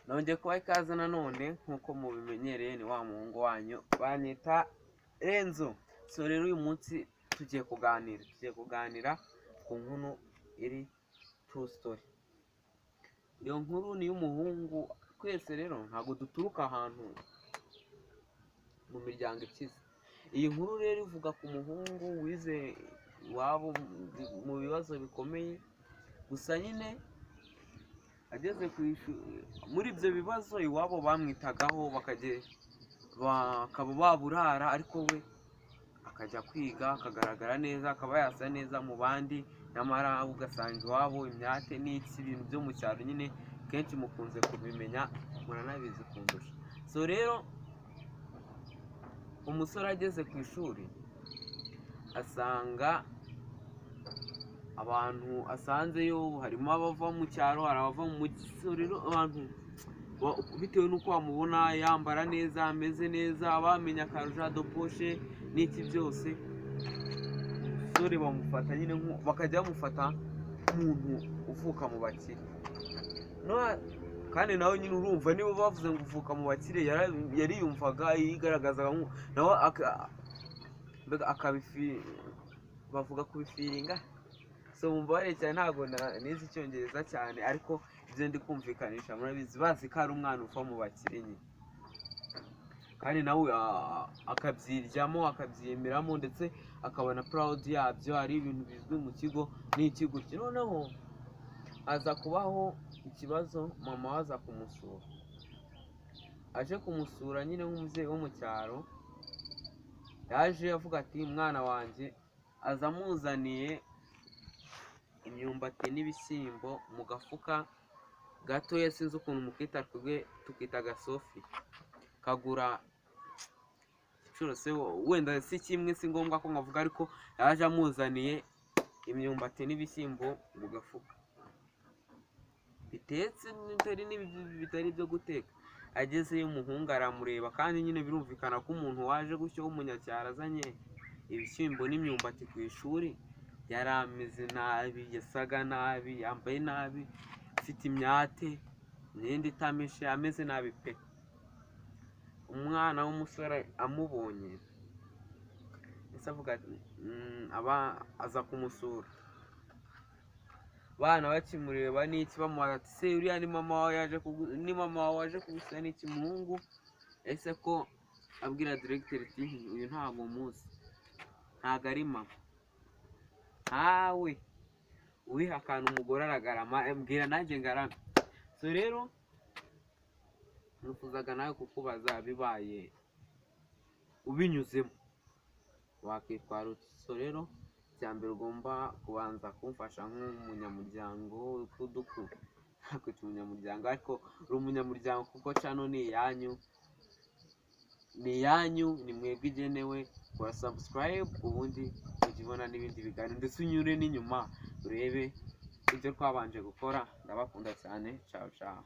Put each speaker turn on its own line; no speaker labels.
Nongeye kubaha ikaze nanone nk'uko mubimenyereye, ni wa muhungu wanyu banyita Renzo. So rero uyu munsi tugiye kuganira ku nkuru iri true story. Iyo nkuru ni iy'umuhungu. Twese rero ntabwo duturuka ahantu mu miryango ikize. Iyi nkuru rero ivuga ku muhungu wize iwabo mu bibazo bikomeye, gusa nyine ageze ku ishuri muri ibyo bibazo iwabo bamwitagaho, bakaba baburara, ariko we akajya kwiga akagaragara neza, akaba yasa neza mu bandi, nyamara ugasanga iwabo imyate n'iki, ibintu byo mu cyaro nyine kenshi mukunze kubimenya, muranabizi kundusha. So rero umusore ageze ku ishuri asanga abantu asanzeyo harimo abava mu cyaro, hari abava mu mujyi. So rero abantu bitewe n'uko bamubona yambara neza, ameze neza, bamenya argent de poche n'iki byose, umusore bamufata nyine bakajya bamufata nk'umuntu uvuka mu bakire. Kandi nawe nyine urumva, niba bavuze ngo uvuka mu bakire, yariyumvaga, yigaragazaga nawe mbega bavuga kubifeelinga. So mumbabarire cyane, ntabwo nize Icyongereza cyane, ariko ibyo ndi kumvikanisha murabizi. Bazi ko ari umwana uva mu bakire nyine, kandi nawe akabyiryamo, akabyiyemeramo, ndetse akabona proud yabyo, ari ibintu bizwi mu kigo n'iki gutyo. Noneho aza kubaho ikibazo, mama we aza kumusura. Aje kumusura nyine nk'umubyeyi wo mu cyaro, yaje avuga ati: "Mwana wanjye." Aza amuzaniye imyumbati n'ibishyimbo mu gafuka gatoya, sinzi ukuntu mukita, twebwe tukita agasofi, kagura igiciro se wenda si kimwe, si ngombwa ko nkavuga, ariko yaje amuzaniye imyumbati n'ibishyimbo mu gafuka bitetse, bitari bitari ibyo guteka. Agezeyo umuhungu aramureba, kandi nyine birumvikana ko umuntu waje gutyo w'umunyacyaro azanye ibishyimbo n'imyumbati ku ishuri, yari ameze nabi, yasaga nabi, yambaye nabi, afite imyate, imyenda itameshe, ameze nabi pe. Umwana w'umusore amubonye ese avuga ati, aba aza kumusura, abana bakimureba n'iki, bamubaza ati: "Se uriya ni mama wawe yaje ni mama wawe waje kugusura n'iki?" Umuhungu ese ko abwira diregiteri ati: "Uyu ntabwo muzi, ntabwo ari mama." Ntawe wihakana, umugore aragarama, mbwira nanjye ngarame. So rero nifuzaga nawe kukubaza, bibaye ubinyuzemo wakwitwara ute? So rero icya mbere ugomba kubanza kumfasha nk'umunyamuryango kuduku, nakwita umunyamuryango, ariko uri umunyamuryango kuko channel ni iyanyu, ni iyanyu, ni mwebwe igenewe. Kora subscribe, ubundi ujye ubona n'ibindi biganiro, ndetse unyure n'inyuma urebe ibyo twabanje gukora. Ndabakunda cyane, ciao ciao.